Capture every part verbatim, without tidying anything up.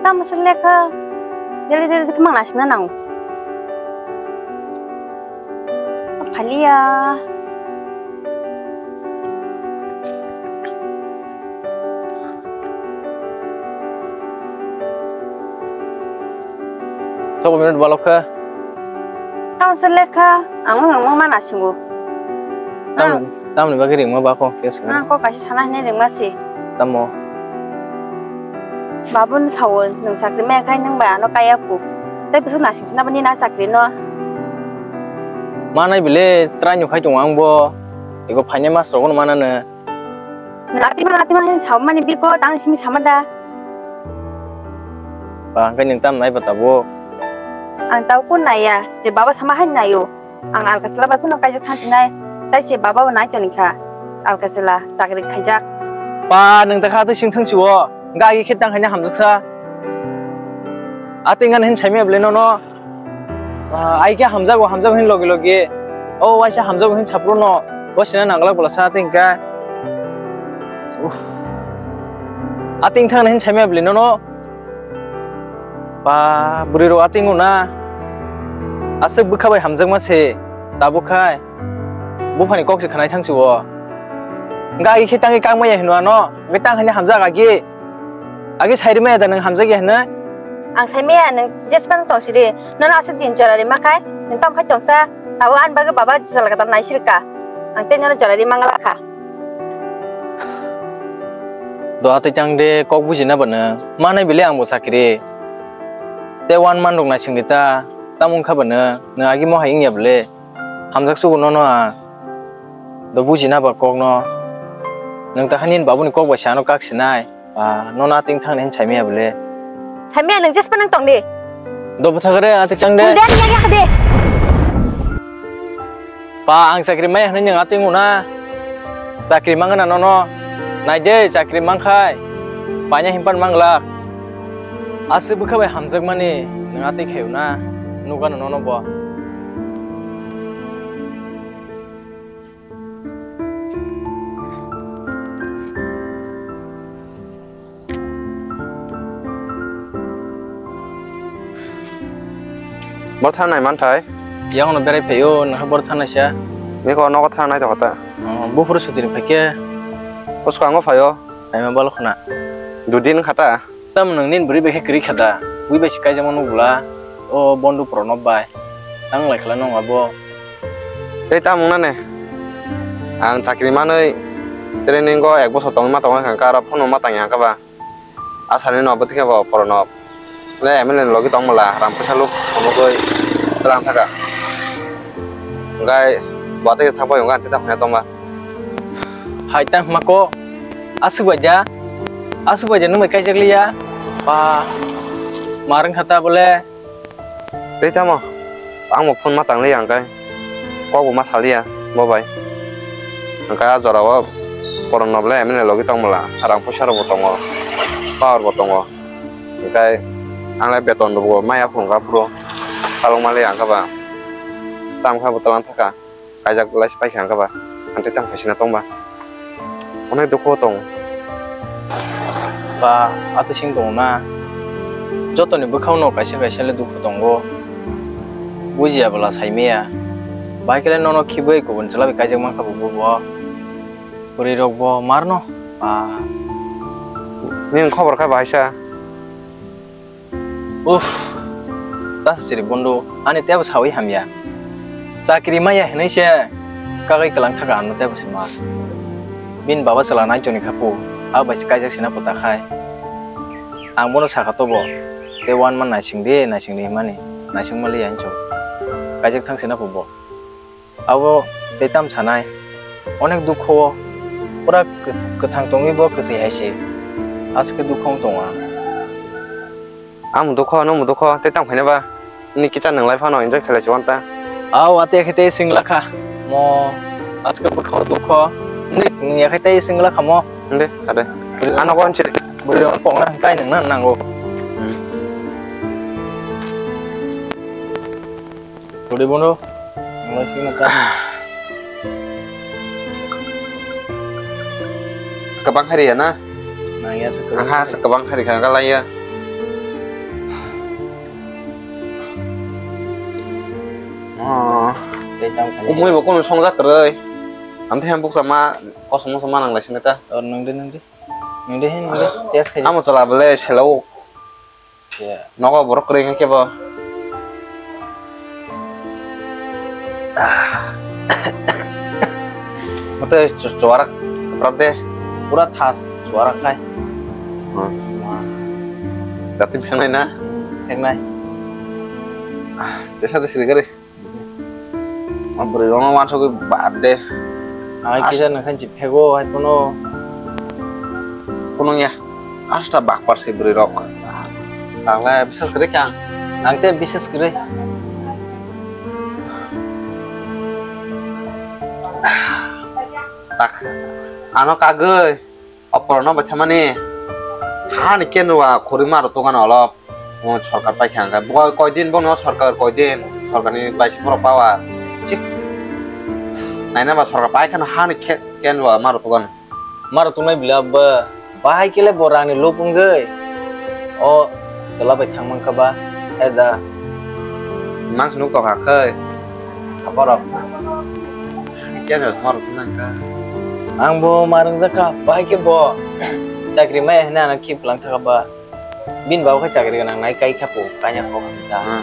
Tamo se lekha. Deli deli khe mang nasina nang. Phaliya. Sobo minute balok kha. Tamo se lekha, ang nang mang mana singo. Tamo, tamo ni bagwi ringma ba kho, yes. Ang kok kaisa sana hinwi ringma si. Tamo. Babun sawo, nwng chakri maya khai nwng bai ano kaya ku. Tei bwswk nasing sina bani na chakri no. Manai bile try no khai tongo ang bo. Ego phainai mas rogo no mana no. Atima, atima hin samani biko tang simi samada. Ba, hwnkhe nwng tam nai ba tabuk? Ang tabuk naiya, je baba sama hai naio. Ang alkasla bai phano kaijak thang sinai. Tai se baba bo nai toni kha. Alkasla chakri khaijak. Ba, nwng ta kha twi sing thang siwo. Hwnkhe agi khe tang khaina hamjaksa. Ating gan hin saimya bwle nono. Ah, ai khe hamjago, hamjago hin logi logi. O waisa hamjago hin sapro no. Bo sina nangla bola sa ating kha. Uff. Ating thang hin saimya bwle nono. Ba, bwrwi rok ating una. Aswk bwkha bai hamjakma se. Tabuk khai. Buphani kok se khnai thang siwo. Hwnkhe agi khe tangwi kang maya hinwi ano. Hwnkhe tang khaina hamjak agi. Agi sairi maya da nwng hamjak ya hinwi? Ang sai maya nwng jesbang tong siri. Nono aswk din jora rima khai. Nwng tamo khai tongsa. Abo ani bagwi baba jora gadal nai sirka. Ang tei nono jora rima ngala kha. Do atwi tang de kok bujina bwno. Manai bile ang bo chakri. Tei one month rok naising di ta. Tamo wngkha bwno. Nwng agi mo hai wngya bwle. Hamjak sugo nono ang. Do bujina ba kok no. Nwng ta hani babuni kok bai sano kak sinai. Ah, nono ating thang hin saimaya bwle. Saimaya nwng jespa nang tong di. Do bwthakre ating thang de. Ulian yang yak de. Pa, ang chakri maya hinwi nwng ating una. Chakri mangna nono. Nai de, chakri mangkhai. Paina himpan manglak. Aswk bwkha bai hamjakmani nwng ating khai una. Nugano nono bo. Bo thanai manthai? Yang no berai phaio, nokha bor thanai sa. Beko nogo thanai to kota. Oh, buphuru sutini phaikhe. Boskango phaio. Aima balo khna. Dudin khata. Tam nwng nini bwrwi bai khe kwrwi kha da? Bui bai se kaijakma nuk bwla, o Bondu Pranab bai. Tang lai khala nwng abo. Tei tam wngna ne? Ang chakri manwi training o ek bosor tongwi ma tongwi kha, aro phone ma tangya kha ba. Asani no abo tikhe bo Pranab. Le M L A ni logi tong bwla, ram puisa luk phunugwi tlang thaka. Hwnkhe bo tei thangbai wngkha, tei ta hwnwi tongma. Hai tang hwnma kok, aswk bai da, aswk bai da nwng bai kaijak liya, ba, ma rwng kha ta bole. Tei tamo, ang bo phone ma tang liya hwnkhe, kok bo ma sa liya, bo bai. Hwnkhe a jora o Pranab le M L A logi tong bwla, rang puisa rok bo tongo, power bo tongo. Hwnkhe ang le beton rok bo maya phunukha phuru, salok ma liya hwnkhe ba, tamo khe bo twlang thaka. Kaijak lai se paikha hwnkhe ba, ang tei tamo khaisina tongba. Onek dukhu tongo. Ba, atwi sing tongo na. Jotoni bwkhao no kaisa kaisa le dukhu tongo. Bujiya bwla saimaya. Bahai khe le nono khibwi kubun chwla bai kaijak mankha bo bo. Bwrwi rok bo marno. Ba. Nini khobor kha bahai sa? Uff, ta siri Bondu, ani tebo sawi hamya. Chakri maya hinwi se kagwi kwlang thaka ano tebo se ma. Bini baba chwla nai toni kha pu, abo bai se kaijak sina pu ta khai. Ang bono sakha tobo, tei one month naising di, naising di himani, naising mali ya hinso. Kaijak thang sina pu bo. Abo tei tam sanai, onek dukho o, pura kw-, kwthang tongwi bo kwthwi hai se, aswk khe dukho wng tongo ang. Ang bo dukho, nwng bo dukho, tei tang phaina ba, nini kicha nwng lai phano enjoy khlai se uanta. Au, ate khe tei singla kha, mo, aswk khe bwkha o dukho, nini ya khe tei singla kha mo. Hwndi, ade. Ano kon chiri. Bwrwi rok pokna hwnkhe nwng na nango. Hmm. Bwrwi bono, nwng sini ta. Kwbang hari ya na? Nangya se kwbang. Aha, se kwbang hari kha, galai ya. Oh. Tei tamo khainai. Umui bo kunu songjak kwrwi. Amtwi ham bukcha ma kosom mosom ma nang lai sini ta. Oh, nungdi, nungdi. Nungdi he, nungdi. Sias khaidi. Amo chala bole selo. Siya. Nogo borok kwrwi khe bo. Mate chu-, chuarak rap de. Pura thas chuarak khai. Hmm. Wah. Jati phenai na? Phenai. Tesa de sini gari. O bwrwi rokno wansugwi bad de. Ang kisa nokha si phego hai phano. Phunung ya. Asta bakpar si bwrwi rok. Tangla bisas kwrwi khe ang. Ang te bisas kwrwi. Tak. Ano kagwi. Oporno bai thamani hani kendro a khuri maro tongano olop. Mo sorkar paikha hwnkhe bo koi din bono sorkar koi din sorkarni bai si borok pawa. Chik. Naina ba sorkar paikhano hani khe kendro a maro tongano. Maro tongnai bwlai abba. Bahai kele bo rangni lob wngwi. O chwla bai thang mankha ba. Hai da. Mang sunu tokha khai. Aporok. Kya jas mar nang ka. Ang bo marung jaka, bahai ke bo. Chakri mai hina na khip lang thaka ba. Bin ba kha chakri nang nai kai kha po, kanya ko ta. Hmm.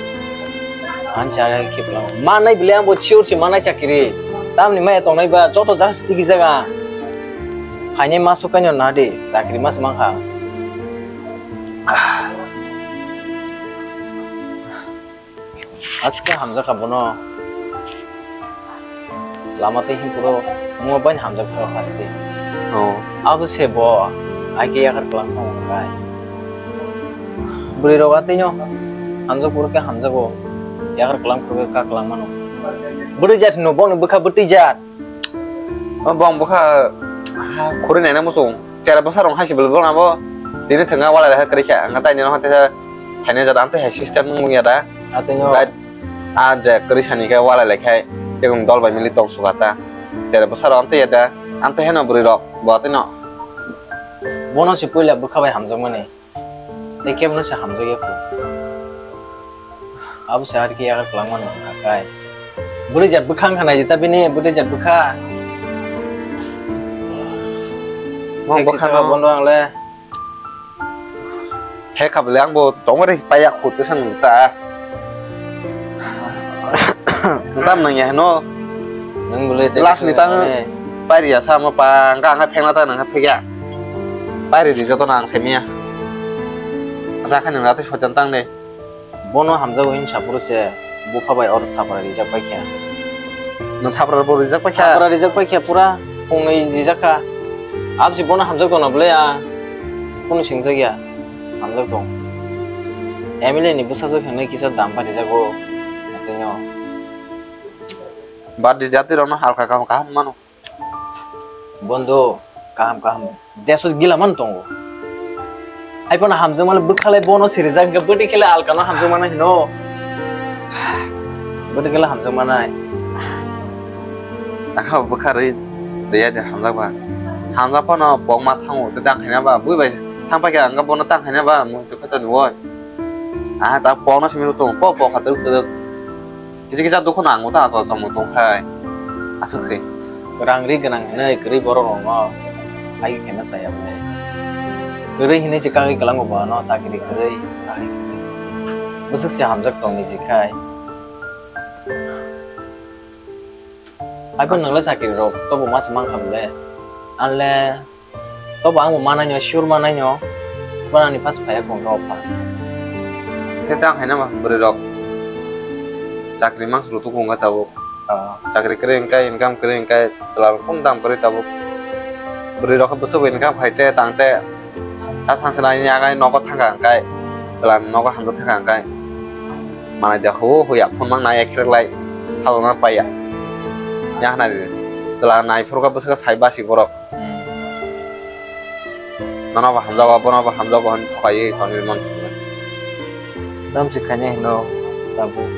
An chara khip lang. Ma nai bile ang bo chiur si ma nai chakri. Tam ni mai tong nai ba, joto jas tigi jaga. Haine ma su kanyo na de, chakri mas mang kha. Aske hamjakha bono. Lama tei hinkuro mungma baini hamjakha haste. Oh. Abo se bo aike yakar kwlang tong kai. Bwrwi rok atino hamjak phuru khe hamjago. Yakar kwlang phuru khe ka kwlang mano. Bwrwi jat hino bono bwkha bwtwi jat. O bong bwkha ha khuri naina muchung. Chera bwsa rong hai se bwlwi bono abo tini thwngya walai lai kha kwrwi kha. Ang tai nino hate kha phainai jora amtwi hai system wng ya da. Atwino. Bai a je kwrwi sani khe walai lai khai tei dol bai mili tong suka ta. Chera bwsa rok amtwi ya da. Amtwi heno bwrwi rok bo atwino. Bono se puila bwkha bai hamjakmani. Tei kebono se hamjakya kho. Abo se arki yagar kwlangma nung kha kai. Bwrwi jat bwkha wngkha naidi ta bini bwrwi jat bwkha. Mo bwkha no bondo ang le. He kha bwle ang bo tongma ri paya khu tesa nung ta. Tam nang ya no. Nung bwle te last ni tang pairi ya sa mo pa ang ka ang phengna ta nang phegya. Pairi ri joto nang semia. Asa kha nang rati soitan tang de. Bono hamjago hin sapuru se bupha bai oro thapra rijak pai kha. Nang thapra bo rijak pai kha? Thapra rijak pai kha pura phungnwi rijak kha. Absi bono hamjak tongna bwle a kunu singjak ya. Hamjak tong. M L A ni bwsajwk hinwi kisa dam parijago. Tino. Bad di jati rokno halka kaham kaham mano. Bondo kaham kaham deso gila man tongo. Hai pono hamjak male bwkhalai bono sirijak hwnkhe bwtwi khele alkano hamjak mano hino. Bwtwi khele hamjak manai. Aka bwkha rwi rwya de hamjak ba. Hamjak phano pokma thango tei tang khaina ba bui bai thang paikha hwnkhe bono tang khaina ba mui twi khato nuwoi. Aha ta pokno simi rw tongo pok pok kha twk twk. Kisa kisa dukhu no ang bo ta achomung tong khai. Aswk se. Rang ri gwnang hinwi kwrwi borok rok no ai khe na chaya bwle. Kwrwi hinwi se kagwi kwlango bo ano chakri kwrwi. Bwswk se hamjak tong ni si khai. Ai bo nang le chakri rok tobo ma se mang kha bwle. Ang le Tobo ang bo manai no, sure manai no. Bono ani pas phaiya kong rok pha. Khe tang hai na ma bwrwi rok. Chakri mang suru tuku wngkha tabuk. Ah. Chakri kwrwi wngkha, income kwrwi wngkha, chwla rok kung dam kwrwi tabuk. Bwrwi rok khe bwswk bai income khai te tang te. Ta sang se nai yagai nogo thangkha hwnkhe. Chwla nogo hamjak thangkha hwnkhe. Manai de hu hu ya phone mang nai ekhrek lai. Thalok na paiya. Ya hwnai de. Chwla nai phuru khe bwswk sai basi borok. Hmm. Nono bo hamjago, bono bo hamjago hwn khlaiwi tonwi man. Tamsi khainai hino tabuk.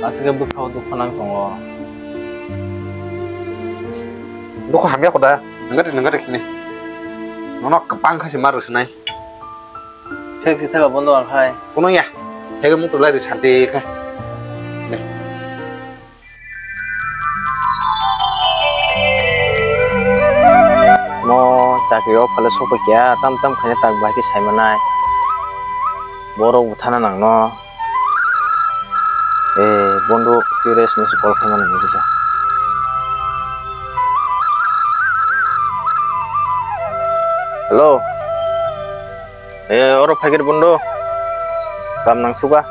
Aswk bwkhao dukhu nang tongo. Dukhu hamya kho da, nangkati nangkati khini. Nono kwbang kha se ma rw swnai. Thek si thaka bondo ang khai. Kuno ya. Thek mutu lai rw santi kha. Ne. Chakri o phale sokphaikha, tam tam khaina tak bai khe saimanai. Borok bo thana nangno. Eh, bondo Curious ni se call khaimani kisa. Hello. Eh, oro phaikhe bondo. Kam nang suka.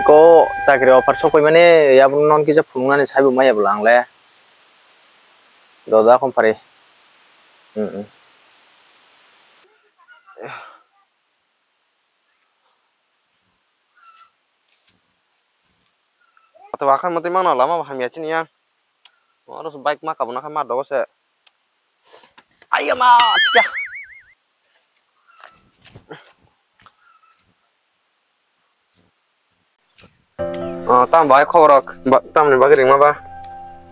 Iko chakri offer sokphaimani, yabung non kisa phunuknani saibo maya bwla ang le. Doda company. Hmm, hmm. Ate wakhai mati mangno lama bo hamya chini yang. Oro se bike ma kabuna kha ma dogo se. Ayama, tika. Oh, tam bai khobor rok, ba-, tamni bagwi ringma ba?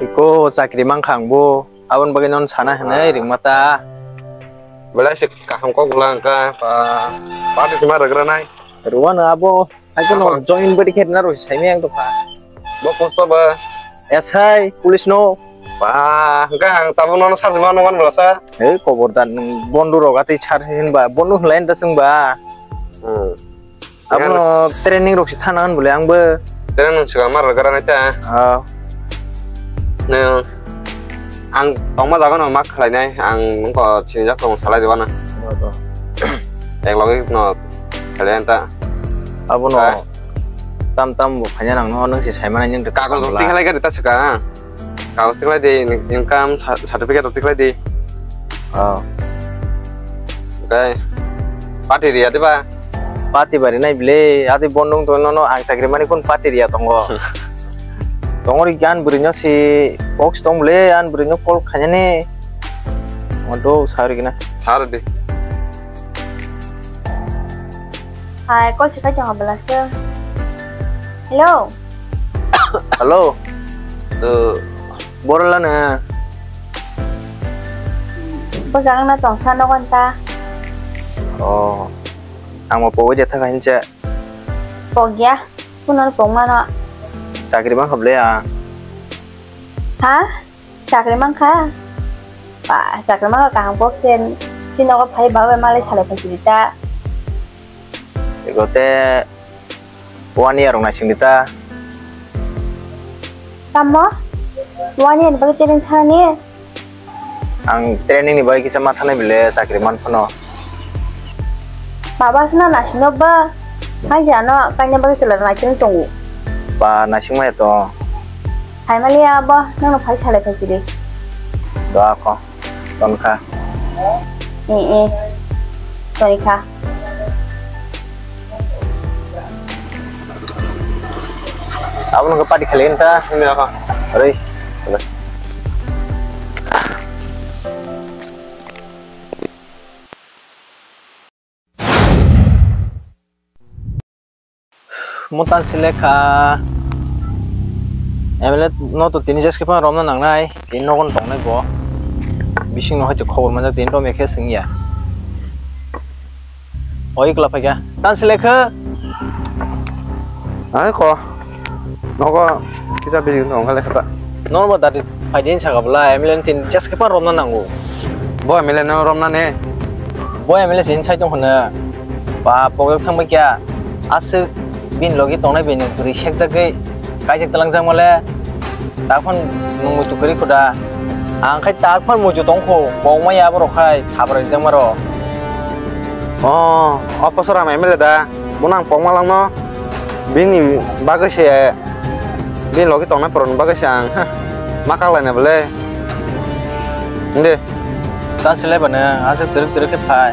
Iko chakri mankha ang bo, aboni bagwi non sana hinwi ringma ta. Belai se kaham kok bwla wngkha, ba, party se ma rwgranai. Rwano abo, hai kheno join body khe rwna rw saimai ang tongkha. Bo posto ba? S I, police no. Ba, hwnkhe ang tabuk nono sarjuma nukmani bwlasa. He, koborda nwng bondu rok atwi sar hinba, bondu hwnlai da chwngba. Hmm. Abono training rok se thana hwn bole ang bo. Training swkang ma rwgranai ta. Ah. Nwng ang tongma jaga no ma khlainai, ang nokho sinijak tong salai rwna. Bo to. Ek logi no khlainai ta. Abono tam tam bo khaina nang no, nwng se sai manai nwng. Kagol rok tikhalai gari ta swkang. Kagos tiklai di, income sa-, certificate rok tiklai di. Oh. Oke. Party riya diba? Party bari nai bile, ati bondong to nono ang chakri mani kun party riya tongo. Tongori gan bwrwi no si box tong bile, an bwrwi no call khainani. Odo sari gina. Sari di. Hai, call se kaichang belai se. Hello. Hello. Uh, Borla na. Bwsang na tong sa nogon ta. Oh. Ang mo pogwi de thaka hincha. Pogya. Kuno pogmano. Chakri bang khablea. Ha? Chakri mankha? Ba, chakri mankha kaham kok se. Chini nogo phai ba bai malai salai phai sidi ta. Ego te one year rok naising di ta. Tamo? One year ni bagwi training thani? Ang training ni bagwi kisa ma thanai bile chakri man phano. Baba sna naising no ba. Hai jano kaina bagwi chwla naising tongo. Ba naising maya to. Hai mali abo nang phai salai phai sidi. Do ako. Tonkha. Eh, eh. Tonkha. Abo nungkha party khalai ta. Ini apa? Oi. Mutan si lekha M L A no to tini jes khe phano romna nangnai, tini nogon tongnai bo. Bising no hai to khobor manjak, tini romya khe swngya. O ikla phaikha. Tan si lekha. Ai ko. Nogo kisa bising tong kha lekha ta. Norba dati phaidi saka bwla M L A ni tin just khe pa romna nango. Bo M L A no romna ne? Bo M L A sin sai tong khna. Ba pogok thang bai kya? Aswk bin logi tongnai bini bwrwi sekjagwi kaijak talangjak male. Takhon nung muitu kwrwi khuda. Ang khai takhon muitu tong kho. Kok maya borok khai thabra rijak maro. Oh, o posora M L A da. Bono ang pokma langno bini bagwi se, bini logi tongnai borokni bagwi se ang, ha, ma kaklaina bwle. Inde. Ta silai bana, aswk twrwk twrwk khe phai.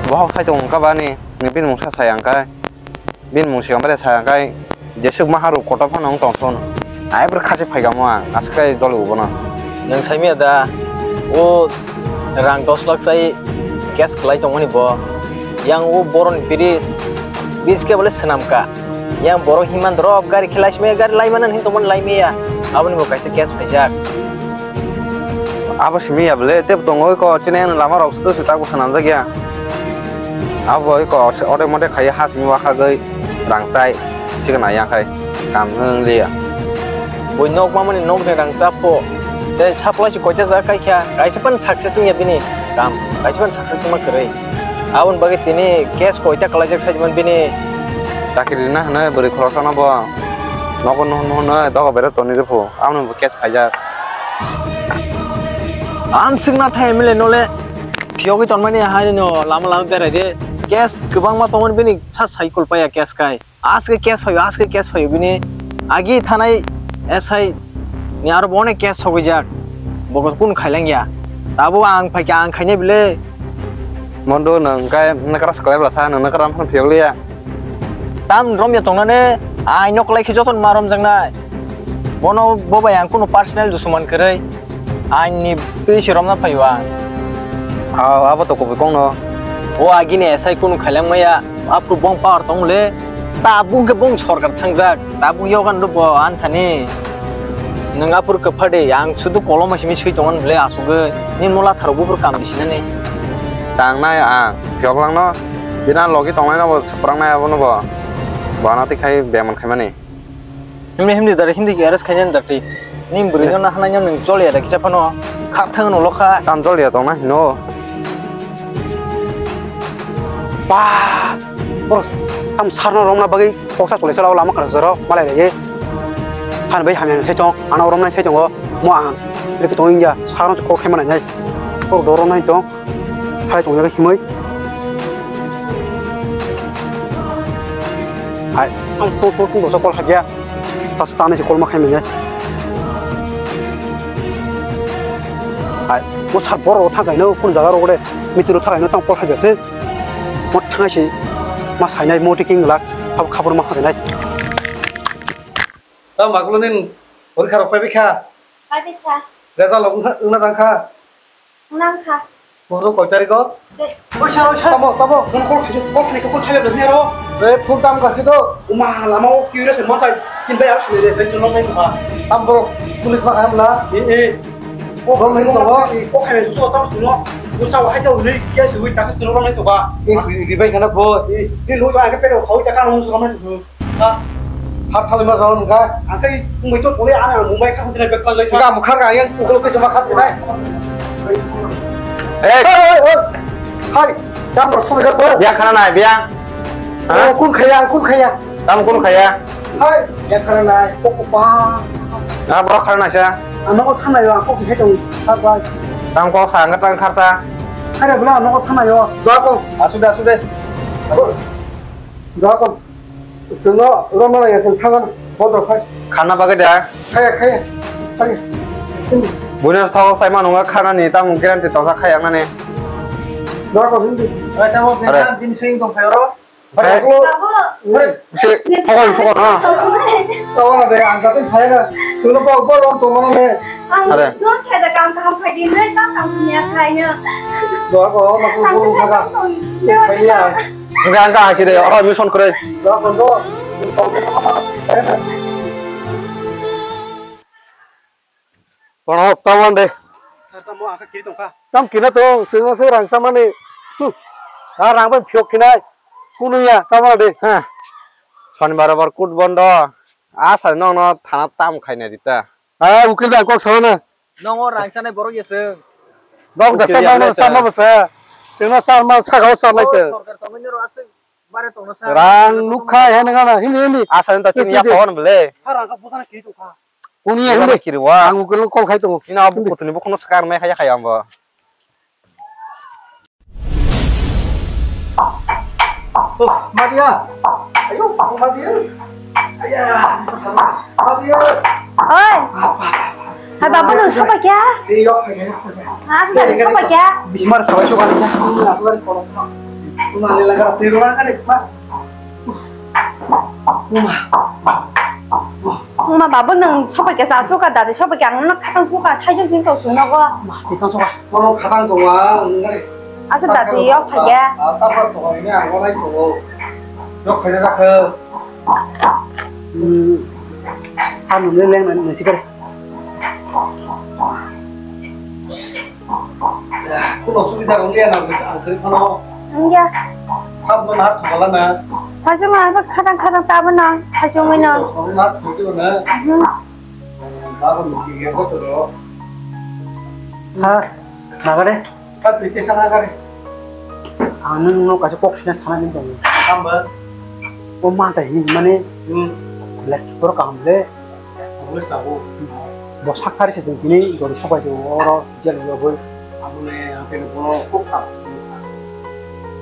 Bohok sai tongo wngkha bani, ni bini mungsa sai ang kai. Bini mung se ang bai sai ang kai. Jesuk maharok kotor phano wng tong phano. Ai bwrwi kha se phaikamo ang, aswk kai dol bo bono. Nwng saimanya da, o rang dos lakh chai cash khlai tongmani bo. Yang o boroni bridge, bridge khe bole swnam ka. Yang borok himan drop gari khe lai simi gari lai mano hin tongmani lai maya. Aboni bo kaisa cash phaijak. Abo simi ya bole, tei tongo ko chini lama rok se tak bo swnamjak ya. Abo ko ode mode khai ha simi wakhagwi rang chai. Chikon ayang khai kam wng liya. Bui nok mamani nokni rang chapo. Tei supply se koita jaga kaikha, kaisa pan success wngya bini kam, kaisa pan success wngma kwrwi. Aboni bagwi tini case koita kwlaijak saiman bini. Chakri rina hwnwi bwrwi khoroksa no bo nogo nuhun nuhun nwi dogo bere toni rwphu, aboni bo case khaijak. Amswk nathai M L A nole phiyogwi tonmani haino lama lama berai de. Case kwbangma tongo bini sa cycle paya case kai. Aske case phaio, aske case phaio bini agi thanai S I ni aro bo onek case sogwijak. Bo kunu khailang ya. Tabuk ang phaikha ang khainai bile. Mondo nwng kai nakra swkhlai bwla sa nwng nakra phano phiyok liya. Tam romya tongnani ai nok lai khe joto ma romjaknai. Bono bo bai ang kunu personal dusuman kwrwi. Aini twi se romna phaio ang. Aw, abo to kubui kongno. O agini S I kunu khailang maya, aphuru bong power tong le. Tabuk khe bong sorkar thangjak, tabuk yogan rw bo anthani. Nwng aphuru kwpha de, ang sudu kolom simi swi tongo bwle asugwi. Ni mola tharo buphuru kam bisinani. Tangnai ang, phiyok langno. Bina logi tongnai no bo, prangnai abono bo. Bana tikhai beman khaimani. Himni himni dari hindi ki arrest khainani dati. Ning bwrwi no nahana nang nung choliya da kisa phano. Kha thang no lokha. Tam choliya tong na hino. Ba. Bro, tam sarno romna bagwi koksa chole chala lama kar joro malai rege. Han bai hamya sai tong, ano romna sai tongo. Mo ang. Rek tong inja, sarno kok khema nai. Kok doro nai tong. Hai tong jaga himoi. Hai, ang to to to to call hagya. Tas tane si call ma khai manya. Hai, mo sar boro thakai no kun jaga ro gode. Mituru thakai no tang call hagya se. Mo thangai si ma sai nai mo tiking la. Khab khabor ma khai nai. Ta maglo nin porikha rok pai bikha. Pai bikha. Result rok wngna, wngna tang kha. Nang kha. Boro koi tarikh o? De. Oisa, oisa. Tamo, tamo. Bono call khaijak, call khaijak, call khaijak, de aro. Be, phone tam kasi to. Uma, lama o curious ma tai. Tin bai ar khale de, bai chuno bai kha. Tam boro, police ma kham na. E, e. Call khaijak, call khaijak, call khaijak, tam chuno. Usa wa hai to ni, ke sui ta chuno bai to ba. E, ri bai kana bo. E, ni lo ba ke pero khoi ta ka mo chuno bai. Ha? Har thali ma jalan ka? Ang kai mui to pole ang mumbai kha khutna bek kal lai. Ga mukhar ga yang pukul ke sama khat nai. Eh. Hai. Jam ro song ga. Biya khana nai biya. Ha? Oh, kun khaya, kun khaya. Tam kun khaya. Hai. Biya khana nai. Ko ko pa. Na bro khana nai sa. Ano ko thana yo ko ke tong. Ha ba. Tam ko sa ngat tang kharta. Are bla ano ko thana yo. Do ko. Asu de, asu de. Do ko. Chwngno romna nangya chwng thangna bodol khai. Khanna bagwi da? Khaya, khaya. Khaya. Buino thok sai mano wngkha khanani tamo guarantee tongkha khaya wngnani. Dua ko hindi. Oi, tamo. Are. Bini sing tong phai oro. Are. Babu. Are. Se thokol thokol ha. Tong sini. Tong na de ang jatin khaya na. Chwngno bol bol tong mano ne. Are. Ang don sai da kam kaham khai din le ta kam nya khai na. Dua ko na ko ko khaga. Khaya. Hingke ang kaham si de, oro mission kwrwi. Kono tamo de. Tamo ang kiri tongkha. Tam kina tong, chwngno se rang samani. Hmm. Ha, rang bai phiyok kinai. Kunuya, tamo de. Ha. Shonibar abar kut bondo. Asa nokno thana tam khaina rita. Ah, ukil da kok sana. Nongo rang chanai borok ya chwng. Dok da ukil sama ya no le sama chwng. Basa. Chwngno sama sakao sanai se. Oh, sorkar tongmani ro aswk bare tongna sa. Rang nukha he nang ana hini hini. Asa ni ta chini ya pohon bele. Ha rang ka bosana kiri tongkha. Kuni ya hini kiri wa. Ang ukil kol khai tongo. Ina abu kutuni bokono sakar mai khaya khaya ambo. Oh, Maria. Ayo, oh, Maria. Aya, Maria. Oi. Hai, babu, nung sopa kya? Eh, yok, yok, yok. Ah, sudah sopa kya? Bismar, sopa, sopa. Asal dari kolom. Tuma, lila, gara, tiru, kan, eh, ma. Tuma. Wngma babu nwng sopai khe cha suka da, sopai khe ang nono khatang suka, saichung sing tong sung nogo. Ma, twi tong suka. Nono khatang tongo, ang nungari. Asa da twi yok phai khe. Ah, tabuk tongo, ini ang nai tongo. Yok phai da khe. Hmm. Ang nungni leng nai nai sikare. Kuno subida rok liya na, ang kiri phano. Wngya. Hap no na thwla na. Phasung na, khatang khatang tabo na, phasung na. Phasung na thwla na. Mhm. Ba ko miki ge ko to. Ha, nagare? Ha, twi tesa nagare. Ang nwng no kaisa kok sina sana ni tongo. Tamba? O ma tai hin mane. Hmm. Lek por kam le. Ang le sabo. Bo sakari se jeng kini gori sopai do oro jel yo bo. Ang le ang kene bono kok kam.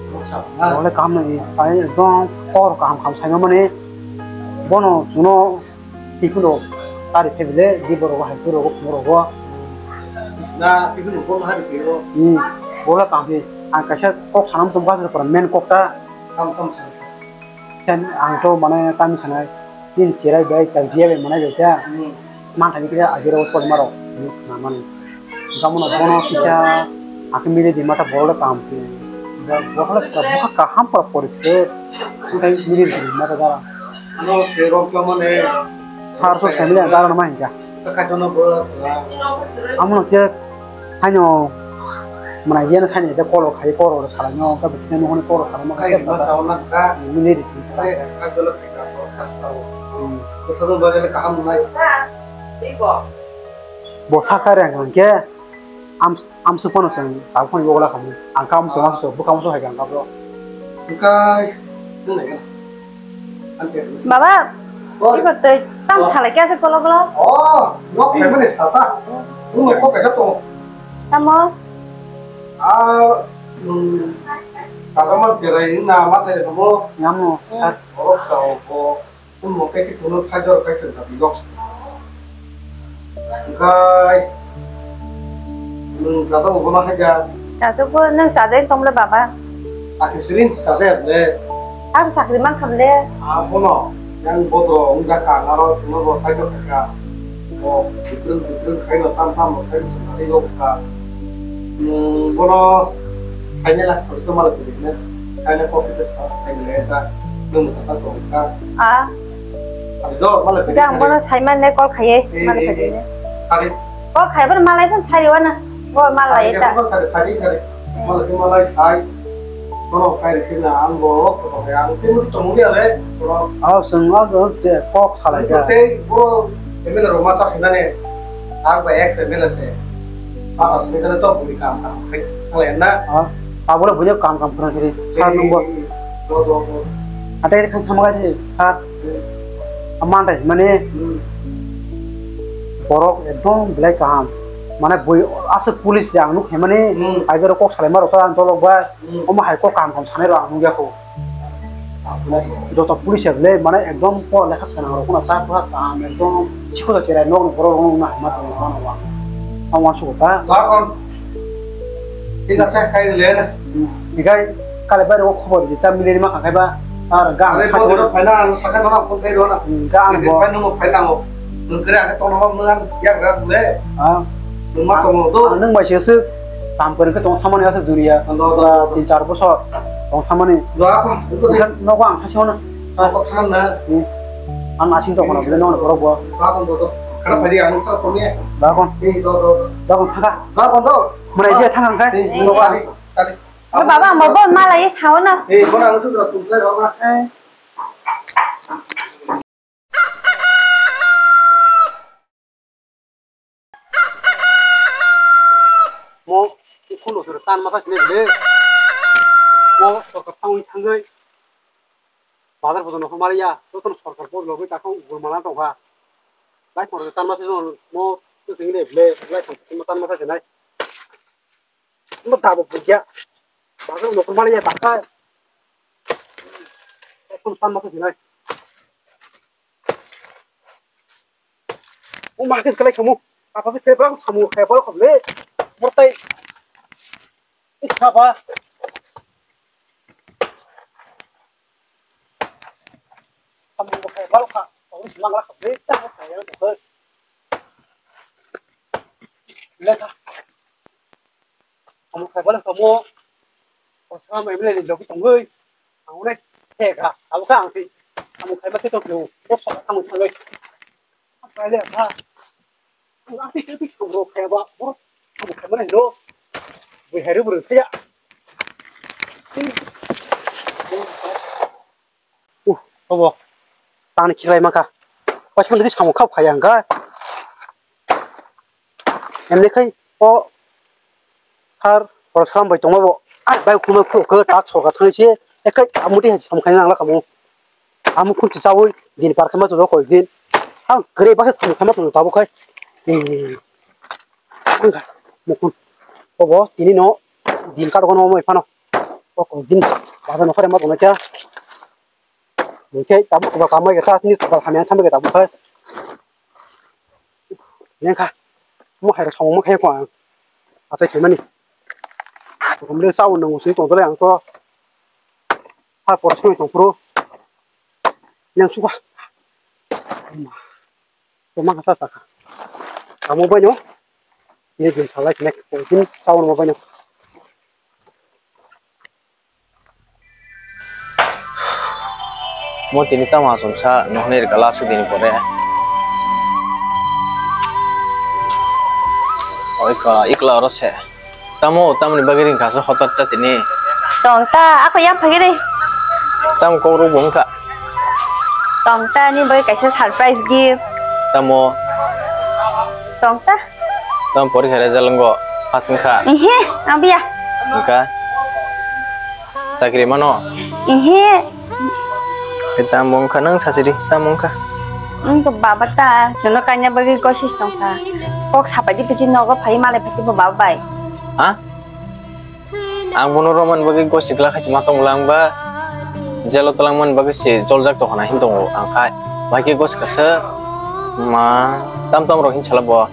Kok sabo na. Bo le kam ni ai dong kor kam kam sai mane. Bono suno Tikuno tari phaibile di borok hai borok borok. Na tikuno borok hai phaio. Hmm. Bola tangpi ang kaisa kok sanam tong bazar pora men kok ta. Tam tam sai. Sen ang to mane tami sanai. Tin cherai bai ta jia bai mane bai ta. Hmm. Man thani kira agiro kol maro. Na mane. Gamono bono kisa akhe mili di mata borok le kam khe. Borok le buha kaham pora pori khe. Tei mili di mata dara. Ano se rok khe mane. Sar so family ang dara ma hinga. Kaisa no bo sala. Amo no khe haino mana yen khaini de kolo khai koro sala no ka bikne no hone koro sala ma. Kai ma chawo na ka. Mili di. Kai ka dolo khai ka to khas tawo. Hmm. Ko sabo bagale kaham nai. Sa. Ibo. Bo sakha reng hwnkhe am-, amsuk phano chwng tabuk phano yokla khamu. Ang kha amsuk, amsuk, bwkha amsuk hai khe ang kha bro. Bwkha, chwng nai gana. Ang khe. Baba, oi. Ibo twi tam salai khe aswk golo golo. Oh, nok khaimani sata. Nwng mai kok kaisa tongo. Tamo? Ah, nwng tata man cherai na ma thai tamo. Yamo. Borok sao ko. Tamo khe kisa no sajor kaisa da yok. Kai. Nwng sajak obo no haja. Sajak bo nwng sajai tong le baba. Akhe feeling sajak le. Ar chakri man kham le. Abono yang bodro wngjakha aro tuno bo sajak kha. Bo bikrung bikrung khaino tam tam bo khaino swnari rw kha. Nwng bono khaina la khoroksa mala kwrwino khaina kok kisa sa khaina le ta nwng kha ta tong kha. A. Ari do mala kwrwino. Ga ang bono sai man le call khaiye. Mala kwrwino. Sari. Call khaiye bono malai phone sari wana. Bo malai ta. Sari sari sari. Mala kwrwino malai sai. Bono khairi sina ang bo ko ya ang tei muti tongmani ale. Bono. Aw, chwng o do je kok salai ja. Tei bo M L A rok ma sa sinani. Ang ba ex M L A se. Ma sa sinani to buri kam kam khai salai na. Ha? Abo le buri kam kam khna siri. Sar nungbo. Do do do. Ate kan sama ga siri. Ha? Aman dai mane. Hmm. Borok ekdom belai kaham. Mane bui aswk police ya ang nuk hai mane. Hmm. Ai borok kok salai ma rok ta ang tolok ba. Hmm. Omo hai kok kaham kaham sanai rok ang nukya kho. Joto police ya le mane ekdom po lekha khana rok no ta kha kaham ekdom chikho da cherai nok ni borok rok no hai ma tong ma no. Ang wan sugo ta. Bakon. Thik ase, kai le na. Ikai kale bai rok khobor di ta mile ma kha kai ba. Ar ga. Are po dino phaina ang sakha no phone kai ro na. Ga ang bo. Phai no phai na mo. Nung kre ake tong no nung an yak ra le. Ah. Nwng ma tongo do. Ang nwng bai se swk tam kwrwng khe tong thamani aswk duriya. Tin char bosor tong thamani. Nogo ang hasi mano. Nogo thang na. Ang asing tong kono bile nono borok bo. Ba kon do do. Khana phadi ang ta tong ye. Ba kon. Ni do do. Ba kon thaka. Ba kon do. Mane je thang ang khai. Nogo ang. Baba ang bo malai sao na. Eh, bona ang sudra tum lai ba. Mo, ikhun rok sero tan masa sini bile. Mo, sorkar tangwi thangwi. Bazar bodo nokho maliya, jotono sorkar bodo logwi takhung gurmana tongkha. Lai khoro tan masa sini mo, to sini bile, lai khoro tan masa sinai. Mo tabo bukya. Bazar nokho maliya takhai. Ikhun tan masa sinai. O ma khe kwlai khamu. Apa khe kebang khamu khe bol kham le. Mortai. Ikha ba. Khamu khe bol kha. Ong simang la kham le. Ta khe ya khe. Le kha. Amo khaibale kamo. Osama M L A ni logi tongoi. Ang ne theka. Abo kha ang si. Amo khaiba khe tongpio. Bosa ang thangoi. Ang khaile kha. Ang si khe tongro khaiba. Amo khaiba ni lo. Bui hairu buru khaya. Uh, obo. Tangni khiklai mangkha. Paisa di samung khap khaya ang kha. Emne khai o Har, oro salam bai tongma bo. Ai, bai khulumai khuluk khe tak sorkar thangwi se. Ekai, amuti hai sam khaina nangla kamo. Amu khun chawi, din par khaima jolo koi din. Ang kre baksa sam khaima jolo tabo khai. Hmm. Ang kha, mukhun. Obo, tini no, din kar kono mai phano. O koi din, baba no khare ma tongna cha. Hingke tabuk kubal kamai khe ta, tini kubal hamya thambai khe tabuk khai. Lengkha. Mo hai rok samung ma khai ko ang. Achai khaimani. Romle sao nang usung tong dole ang to. Ha por song tong pro. Yang suka. To ma sa sa ka. Amo bai no. Ni din salai kne. Din sao mo bai no. Mo tini tamo achomsa nohni rwkha last dini pore. Oi kha, ikla oro se. Tamo, tamoni bagwi ringkha se hotor cha tini. Tong ta, ako yang phagiri. Tamo kok rw bo wngkha. Tong ta, ni bagwi kaisa surprise gift. Tamo. Tong ta. Tamo porikha result wngkha, pass wngkha. Ehe, ang biya. Wngkha. Chakri mano? Ehe. E tamo wngkha nang sachiri, tamo wngkha. Wngkha baba ta, chwngno kaina bagwi kosis tongkha. Kok sapaidi pisi nogo phai malai phaidi bo baba bai. Ha? Ang bono romani bagwi gosi glak hai se ma tong lang ba, jelo twlang mani bagwi se joljak tong hana hin tongo ang khai. Bai khe gosi kasa ma tam tam rok hin sala bo.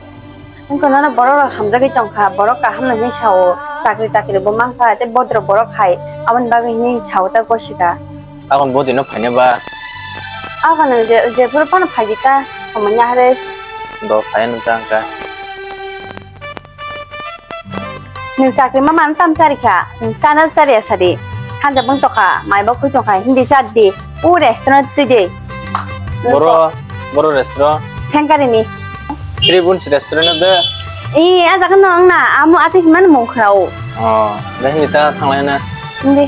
Wngkha nono borok rok hamjagwi tongkha, borok kaham no hinwi sao, chakri takri bo mankha, tei bodro borok hai, aboni bagwi hinwi sao ta gosika. Aboni bodino phaina ba? Aboni je, jephuru phano phaikha, samanya hare. Do phai no ta wngkha. Nwng chakri ma mano tam charikha, nwng chana chariya sadi. Hanja bwng tokha, mai bo khwi tongkha, hindi chadi, u restaurant twi di. Boro, boro restaurant? Thengkarini. Tribhuns restaurant de? Ee, a jaga no wngna, amo ati himani mung khrao. Oh, de hindi ta thanglai na. Hindi.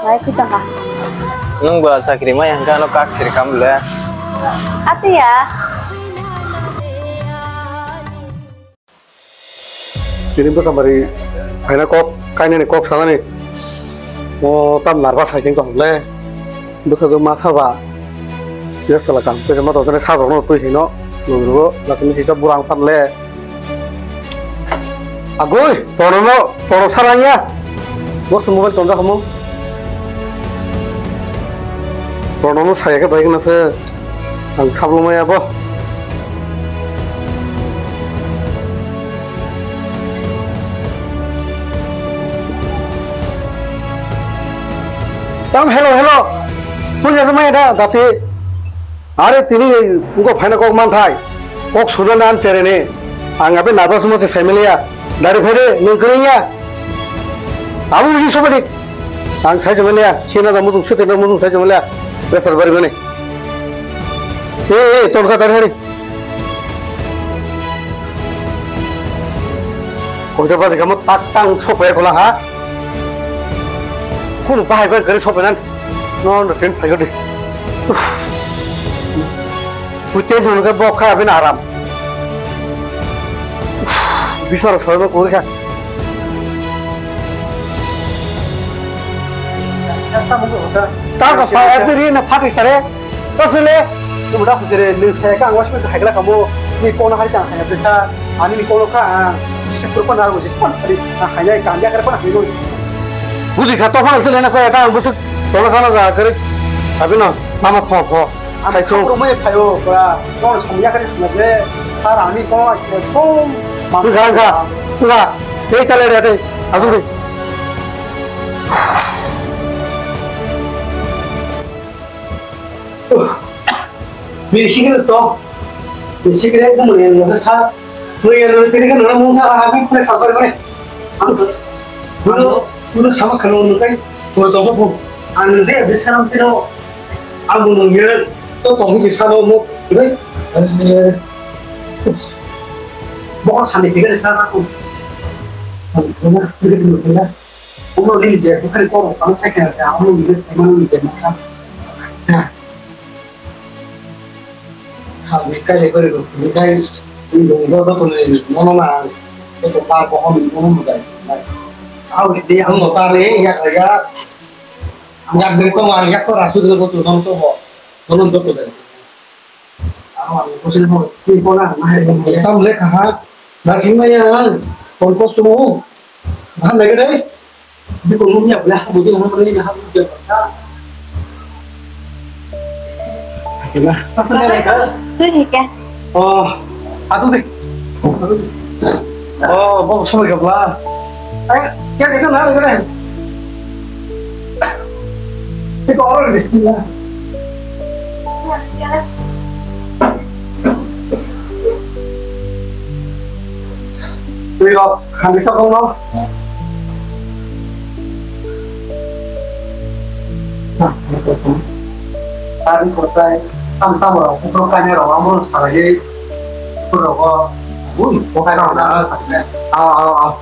Mai khwi tongkha. Nwng ba chakri mai hangka no kak siri kam le. Ati ya. Tini bwsa bari phaina kok kainani kok sanani. O tam nervous hai tong le. Bwsa do ma saba. Yes kala kam. Pesa ma tong sa rok no twi hino. Nungro lakni sisa burang pan le. Agoi, tono no, tono sarang ya. Bos mobile tonja kamu. Tono no saya ke baik nase. Ang sablo maya bo. Tam hello, hello. Punya sama ada tapi. Are tini engko phaina kok manthai. Kok suna nan cherene. Ang abe nervous mo se saimaliya. Dari phede nung kring ya. Abu ni sobadik. Ang sai saimaliya. Sina da mutung sute da mutung sai saimaliya. Besar bari mane. Eh, eh, tonka tari hari. Kok jaba di kamu tak tang sopai kola ha. Kunu bahai koi kari sopai nan. No, no, ten phai gadi. Ui, ten thon ka bok kha bin aram. Biswar soi bok kuri kha. Ta ka pa, every na pha kai sare. Kasile. Ni muda khujere, ni saya ka ang wasu hai kala kamu. Ni kono hari chang hai bisa. Ani ni kono ka. Jisi purpa na jisi pan hari. Hai ya kan ya kare pan hari. Buji kha to phano sile na ko eta ang busuk. Tola sana ja kare. Abi na mama pho pho. Ang hai so. Puro mai phayo pura. Kono samya kare suna je. Sar ani ko ekdom. Ga ga ga. Ei tale re te. Asu de. Bisi kene to. Bisi kene ko mane no sa. Mui ya no tini kene no mung tha ha bi kene sa par mane. Ang no no sama khano no kai. Ko to ko. Ang je be sa ram tino. Ang no ye to to ki sa no mo. Bo sa ni kene sa ko. Ang no ni je ko ko ko sa kene. Ang no ni je ko sa. Kali kali kali kali mono na Ito tar ko hom ko hom dai. Au di ang no tar ni yak ya. Yak de ko ang yak ko rasu de ko tu dong to bo. Tolong to to dai. Ang ang ko sin ho. Ti ko na na hai. Tam le kha ha. Na sing ma ya. Kon ko tu mo. Baham lagi deh. Ini kalau punya boleh aku butuh orang ini aku kerja. Oke lah. Apa nih, Kak? Tuh nih, Kak. Oh, aku deh. Oh, mau sama gak lah? Eh, ya kita lah, kita. Ini kok orang deh. Twi rok khamisa bongno. Tari kotai tam tam rok bukro kainai rok amo salai bukro rok ui kotai rok na. Ah, ah, ah.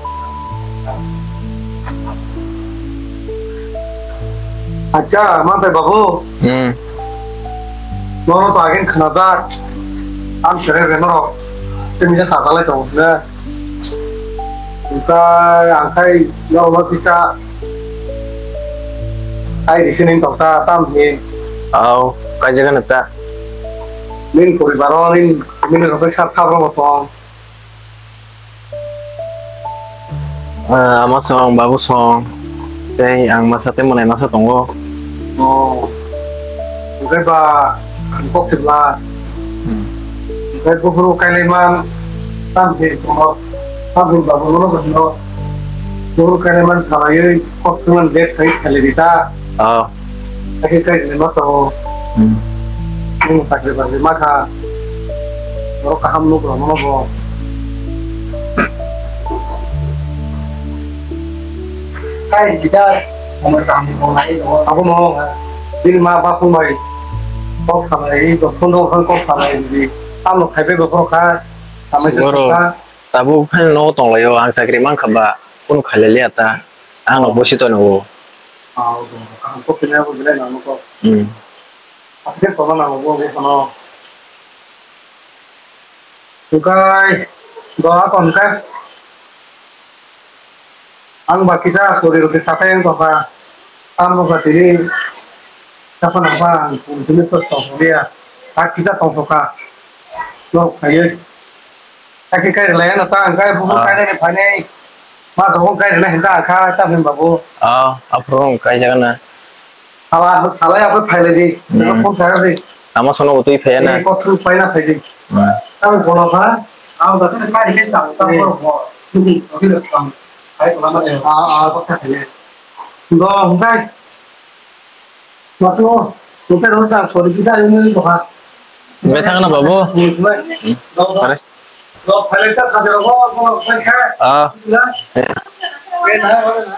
Acha, mantai babu. Hmm. Nono to agin khnajak. Ang sere reno rok. Tei misa sajalai tongo hwnwi. Omokai ang khai nono kisa kai risi ning tokta tam hin. Au, kaijagano ta. Ning poribar o ning, ning rok sa sabro bo tong. Ah, ama song, babu song, tei ang masa tei mwnai masa tongo. Oh, hwnkhe ba ang kok sibla. Hmm. Hwnkhe buphuru kailaimang, tamni tongo, tamni babu nono hwno. Buphuru kailaimang salaiwi kok swngmani date khai khailai di ta. Oh. Hakhe kailaima tongo. Hmm. Nung chakri bakri ma kha. Borok kaham nuk rwmano bo. Kai kita, amo kaham nuk rwnai tongo. Abono bini ma basong bai kok salai, phone rok kok salai di. Tamo khai bai bo borok kha, tamo se kha. Tabuk phano nogo tonglaio, ang chakri mankha ba, kunu khailaiya ta, ang no bosi tongo. Ah, kaham kok khe abo belai nang kok. Hmm. Apni tongma nango bo, bo phano. Hwnkhe, doha tongkhe. Ang ba kisa sori roti sathai ang tongkha. Ang tongkha tini. Sapa nangkha ang tini to tongkha liya. Ang kisa tongkha. Norok khaiwi. Hakhe kai rwlai ano ta ang kai bubu kainani phainai. Ma jogo kai rwlai hinta ang kha ta hwnba bo. Ah, aphuru ang kai jagana. Hala salai aphuru phailai di. Hmm. Phone khairok di. Ama sono utwi phaiya na. Eh, kok sung paina phai di. Hmm. Ang bono kha. Ang da kai kai ta ta bo. Ni oki le pang. Kai ko lama de. Ah, ah, kok khailai. Do, kai. Matu, hotel hotel sorry kita ini ni kok. Bethang na babu. Ni, ni. Hmm. Do, do. Pare. Do, pare ta sa de ro, ko, ko, ko, ko. Ah. Na. Eh, na, na, na.